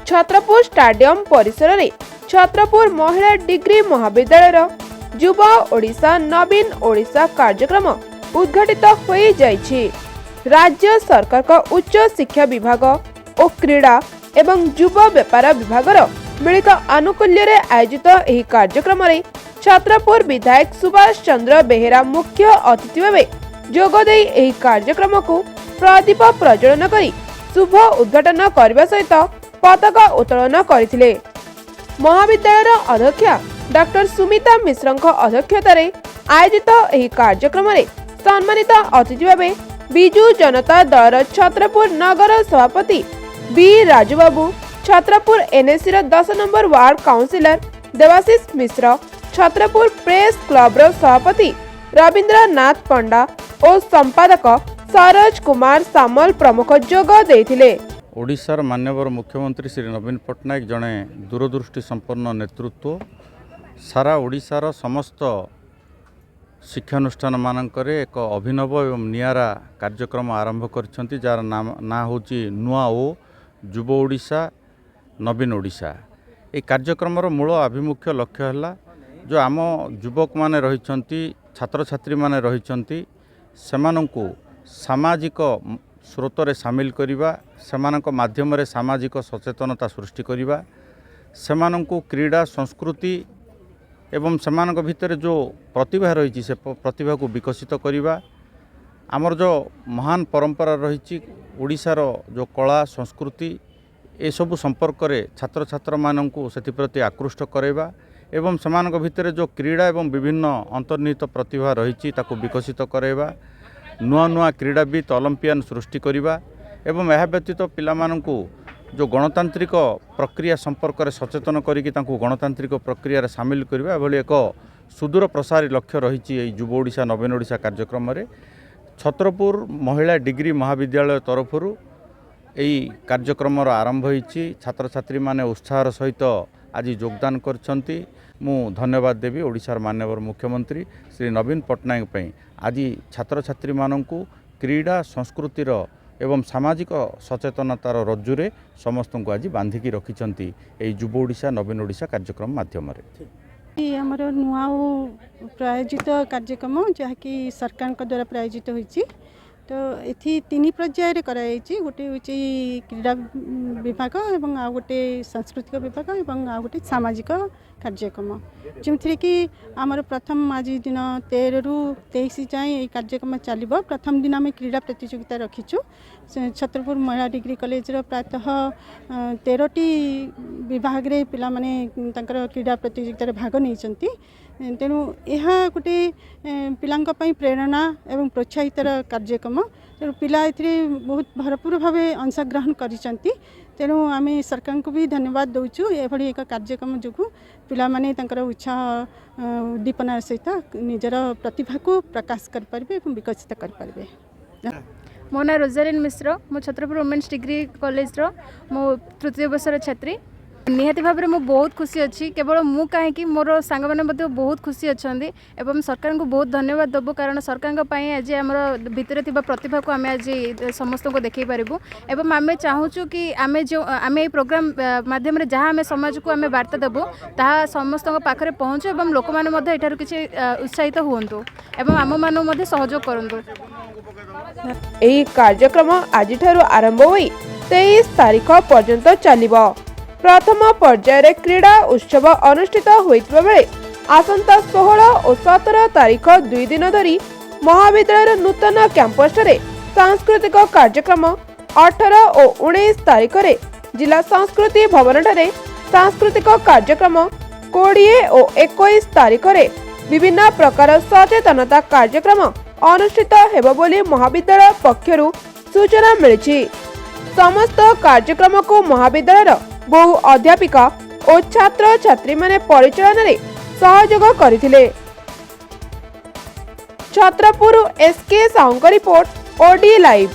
Chhatrapur stadium ପରିସରରେ ଛତ୍ରପୁର ମହିଳା degree ମହାବିଦ୍ୟାଳୟର ଯୁବ ଓଡ଼ିଶା ନବୀନ ଓଡ଼ିଶା କାର୍ଯ୍ୟକ୍ରମ ଉଦ୍ଘାଟିତ ହୋଇଯାଇଛି। ରାଜ୍ୟ ସରକାରଙ୍କ ଉଚ୍ଚ ଶିକ୍ଷା ବିଭାଗ ଓ କ୍ରୀଡ଼ା ଏବଂ ଯୁବ ବ୍ୟାପାର ବିଭାଗର ମିଳିତ ଆନୁକୂଲ୍ୟରେ ଆୟୋଜିତ ଏହି କାର୍ଯ୍ୟକ୍ରମରେ ଛତ୍ରପୁର ବିଧାୟକ ସୁଭାଷ ଚନ୍ଦ୍ର ବେହେରା ମୁଖ୍ୟ ଅତିଥି ଭାବେ ଯୋଗଦେଇ ଏହି କାର୍ଯ୍ୟକ୍ରମକୁ ପ୍ରଦୀପ ପ୍ରଜ୍ୱଳନ କରି ଶୁଭ ଉଦ୍ଘାଟନ କରିବା ସହିତ ପତାକା ଉତ୍ତୋଳନ କରିଥିଲେ। ମହାବିଦ୍ୟାଳୟର ଅଧ୍ୟକ୍ଷା ଡକ୍ଟର ସୁମିତା ମିଶ୍ରଙ୍କ ଅଧ୍ୟକ୍ଷତାରେ ଆୟୋଜିତ ଏହି କାର୍ଯ୍ୟକ୍ରମରେ ସମ୍ମାନିତ ଅତିଥି ଭାବେ ବିଜୁ ଜନତା ଦଳର ଛତ୍ରପୁର ନଗର ସଭାପତି ବି ରାଜୁବାବୁ, ଛତ୍ରପୁର ଏନ୍ଏସିର 10 number ward councillor Debashish Mishra, Chhatrapur press କ୍ଲବର ସଭାପତି ରବୀନ୍ଦ୍ର ନାଥ ପଣ୍ଡା ଓ ସମ୍ପାଦକ ସରୋଜ କୁମାର ସାମଲ ପ୍ରମୁଖ ଯୋଗ ଦେଇଥିଲେ। ଓଡ଼ିଶାର ମାନ୍ୟବର ମୁଖ୍ୟମନ୍ତ୍ରୀ ଶ୍ରୀ ନବୀନ ପଟ୍ଟନାୟକ ଜଣେ ଦୂରଦୃଷ୍ଟି ସମ୍ପନ୍ନ ନେତୃତ୍ୱ। ସାରା ଓଡ଼ିଶାର ସମସ୍ତ ଶିକ୍ଷାନୁଷ୍ଠାନମାନଙ୍କରେ ଏକ ଅଭିନବ ଏବଂ ନିଆରା କାର୍ଯ୍ୟକ୍ରମ ଆରମ୍ଭ କରିଛନ୍ତି, ଯାହାର ନାମ ନାଁ ହେଉଛି ନୂଆ ଓ ଯୁବ ଓଡ଼ିଶା ନବୀନ ଓଡ଼ିଶା। ଏହି କାର୍ଯ୍ୟକ୍ରମର ମୂଳ ଆଭିମୁଖ୍ୟ ଲକ୍ଷ୍ୟ ହେଲା, ଯେଉଁ ଆମ ଯୁବକମାନେ ରହିଛନ୍ତି, ଛାତ୍ରଛାତ୍ରୀମାନେ ରହିଛନ୍ତି, ସେମାନଙ୍କୁ ସାମାଜିକ ସ୍ରୋତରେ ସାମିଲ କରିବା, ସେମାନଙ୍କ ମାଧ୍ୟମରେ ସାମାଜିକ ସଚେତନତା ସୃଷ୍ଟି କରିବା, ସେମାନଙ୍କୁ କ୍ରୀଡ଼ା, ସଂସ୍କୃତି ଏବଂ ସେମାନଙ୍କ ଭିତରେ ଯେଉଁ ପ୍ରତିଭା ରହିଛି, ସେ ପ୍ରତିଭାକୁ ବିକଶିତ କରିବା। ଆମର ଯେଉଁ ମହାନ ପରମ୍ପରା ରହିଛି, ଓଡ଼ିଶାର ଯେଉଁ କଳା ସଂସ୍କୃତି, ଏସବୁ ସମ୍ପର୍କରେ ଛାତ୍ରଛାତ୍ରମାନଙ୍କୁ ସେଥିପ୍ରତି ଆକୃଷ୍ଟ କରାଇବା ଏବଂ ସେମାନଙ୍କ ଭିତରେ ଯେଉଁ କ୍ରୀଡ଼ା ଏବଂ ବିଭିନ୍ନ ଅନ୍ତର୍ନିହିତ ପ୍ରତିଭା ରହିଛି, ତାକୁ ବିକଶିତ କରାଇବା, ନୂଆ ନୂଆ କ୍ରୀଡ଼ାବିତ୍, ଅଲମ୍ପିଆନ୍ ସୃଷ୍ଟି କରିବା ଏବଂ ଏହା ବ୍ୟତୀତ ପିଲାମାନଙ୍କୁ ଯେଉଁ ଗଣତାନ୍ତ୍ରିକ ପ୍ରକ୍ରିୟା ସମ୍ପର୍କରେ ସଚେତନ କରିକି ତାଙ୍କୁ ଗଣତାନ୍ତ୍ରିକ ପ୍ରକ୍ରିୟାରେ ସାମିଲ କରିବା, ଏଭଳି ଏକ ସୁଦୂର ପ୍ରସାରୀ ଲକ୍ଷ୍ୟ ରହିଛି ଏହି ଯୁବ ଓଡ଼ିଶା ନବୀନ ଓଡ଼ିଶା କାର୍ଯ୍ୟକ୍ରମରେ। ଛତ୍ରପୁର ମହିଳା ଡିଗ୍ରୀ ମହାବିଦ୍ୟାଳୟ ତରଫରୁ ଏହି କାର୍ଯ୍ୟକ୍ରମର ଆରମ୍ଭ ହୋଇଛି। ଛାତ୍ରଛାତ୍ରୀମାନେ ଉତ୍ସାହର ସହିତ ଆଜି ଯୋଗଦାନ କରିଛନ୍ତି। ମୁଁ ଧନ୍ୟବାଦ ଦେବି ଓଡ଼ିଶାର ମାନ୍ୟବର ମୁଖ୍ୟମନ୍ତ୍ରୀ ଶ୍ରୀ ନବୀନ ପଟ୍ଟନାୟକ ପାଇଁ, ଆଜି ଛାତ୍ରଛାତ୍ରୀମାନଙ୍କୁ କ୍ରୀଡ଼ା, ସଂସ୍କୃତିର ଏବଂ ସାମାଜିକ ସଚେତନତାର ରଜ୍ଜୁରେ ସମସ୍ତଙ୍କୁ ଆଜି ବାନ୍ଧିକି ରଖିଛନ୍ତି ଏହି ଯୁବ ଓଡ଼ିଶା ନବୀନ ଓଡ଼ିଶା କାର୍ଯ୍ୟକ୍ରମ ମାଧ୍ୟମରେ। ଆମର ନୂଆ ଓ ପ୍ରାୟୋଜିତ କାର୍ଯ୍ୟକ୍ରମ, ଯାହାକି ସରକାରଙ୍କ ଦ୍ୱାରା ପ୍ରାୟୋଜିତ ହୋଇଛି। ତ ଏଠି ତିନି ପର୍ଯ୍ୟାୟରେ କରାଯାଇଛି। ଗୋଟେ ହେଉଛି କ୍ରୀଡ଼ା ବିଭାଗ ଏବଂ ଆଉ ଗୋଟେ ସାଂସ୍କୃତିକ ବିଭାଗ ଏବଂ ଆଉ ଗୋଟେ ସାମାଜିକ କାର୍ଯ୍ୟକ୍ରମ, ଯେଉଁଥିରେ କି ଆମର ପ୍ରଥମ ଆଜି ଦିନ 13ରୁ 23 ଯାଏଁ ଏହି କାର୍ଯ୍ୟକ୍ରମ ଚାଲିବ। ପ୍ରଥମ ଦିନ ଆମେ କ୍ରୀଡ଼ା ପ୍ରତିଯୋଗିତା ରଖିଛୁ। ସେ ଛତ୍ରପୁର ମହିଳା ଡିଗ୍ରୀ କଲେଜର ପ୍ରାୟତଃ 13ଟି ବିଭାଗରେ ପିଲାମାନେ ତାଙ୍କର କ୍ରୀଡ଼ା ପ୍ରତିଯୋଗିତାରେ ଭାଗ ନେଇଛନ୍ତି। ତେଣୁ ଏହା ଗୋଟେ ପିଲାଙ୍କ ପାଇଁ ପ୍ରେରଣା ଏବଂ ପ୍ରୋତ୍ସାହିତର କାର୍ଯ୍ୟକ୍ରମ। ତେଣୁ ପିଲା ଏଥିରେ ବହୁତ ଭରପୁର ଭାବେ ଅଂଶଗ୍ରହଣ କରିଛନ୍ତି। ତେଣୁ ଆମେ ସରକାରଙ୍କୁ ବି ଧନ୍ୟବାଦ ଦେଉଛୁ। ଏଭଳି ଏକ କାର୍ଯ୍ୟକ୍ରମ ଯୋଗୁଁ ପିଲାମାନେ ତାଙ୍କର ଉତ୍ସାହ ଉଦ୍ଦୀପନାର ସହିତ ନିଜର ପ୍ରତିଭାକୁ ପ୍ରକାଶ କରିପାରିବେ ଏବଂ ବିକଶିତ କରିପାରିବେ। ମୋ ନାଁ ରୋଜାଲିନ୍ ମିଶ୍ର। ମୁଁ ଛତ୍ରପୁର ଓମେନ୍ସ ଡିଗ୍ରୀ କଲେଜର ମୁଁ ତୃତୀୟ ବର୍ଷର ଛାତ୍ରୀ। ନିହାତି ଭାବରେ ମୁଁ ବହୁତ ଖୁସି ଅଛି। କେବଳ ମୁଁ କାହିଁକି, ମୋର ସାଙ୍ଗମାନେ ମଧ୍ୟ ବହୁତ ଖୁସି ଅଛନ୍ତି ଏବଂ ସରକାରଙ୍କୁ ବହୁତ ଧନ୍ୟବାଦ ଦେବୁ, କାରଣ ସରକାରଙ୍କ ପାଇଁ ଆଜି ଆମର ଭିତରେ ଥିବା ପ୍ରତିଭାକୁ ଆମେ ଆଜି ସମସ୍ତଙ୍କୁ ଦେଖାଇ ପାରିବୁ। ଏବଂ ଆମେ ଚାହୁଁଛୁ କି ଆମେ ଯେଉଁ ଆମେ ଏଇ ପ୍ରୋଗ୍ରାମ ମାଧ୍ୟମରେ ଯାହା ଆମେ ସମାଜକୁ ଆମେ ବାର୍ତ୍ତା ଦେବୁ, ତାହା ସମସ୍ତଙ୍କ ପାଖରେ ପହଞ୍ଚୁ ଏବଂ ଲୋକମାନେ ମଧ୍ୟ ଏଠାରୁ କିଛି ଉତ୍ସାହିତ ହୁଅନ୍ତୁ ଏବଂ ଆମମାନଙ୍କୁ ମଧ୍ୟ ସହଯୋଗ କରନ୍ତୁ। ଏହି କାର୍ଯ୍ୟକ୍ରମ ଆଜିଠାରୁ ଆରମ୍ଭ ହୋଇ 23 ତାରିଖ ପର୍ଯ୍ୟନ୍ତ ଚାଲିବ। ପ୍ରଥମ ପର୍ଯ୍ୟାୟରେ କ୍ରୀଡ଼ା ଉତ୍ସବ ଅନୁଷ୍ଠିତ ହୋଇଥିବା ବେଳେ ଆସନ୍ତା 16 ଓ 17 ତାରିଖ 2 ଦିନ ଧରି ମହାବିଦ୍ୟାଳୟର ନୂତନ କ୍ୟାମ୍ପସଠାରେ ସାଂସ୍କୃତିକ କାର୍ଯ୍ୟକ୍ରମ, 18 ଓ 19 ତାରିଖରେ ଜିଲ୍ଲା ସଂସ୍କୃତି ଭବନଠାରେ ସାଂସ୍କୃତିକ କାର୍ଯ୍ୟକ୍ରମ, 20 ଓ 21 ତାରିଖରେ ବିଭିନ୍ନ ପ୍ରକାର ସଚେତନତା କାର୍ଯ୍ୟକ୍ରମ ଅନୁଷ୍ଠିତ ହେବ ବୋଲି ମହାବିଦ୍ୟାଳୟ ପକ୍ଷରୁ ସୂଚନା ମିଳିଛି। ସମସ୍ତ କାର୍ଯ୍ୟକ୍ରମକୁ ମହାବିଦ୍ୟାଳୟର ବହୁ ଅଧ୍ୟାପିକା ଓ ଛାତ୍ରଛାତ୍ରୀମାନେ ପରିଚାଳନାରେ ସହଯୋଗ କରିଥିଲେ। ଛତ୍ରପୁର ଏସ୍ କେ ସାହୁଙ୍କ ରିପୋର୍ଟ, ଓଡି ଲାଇଭ୍।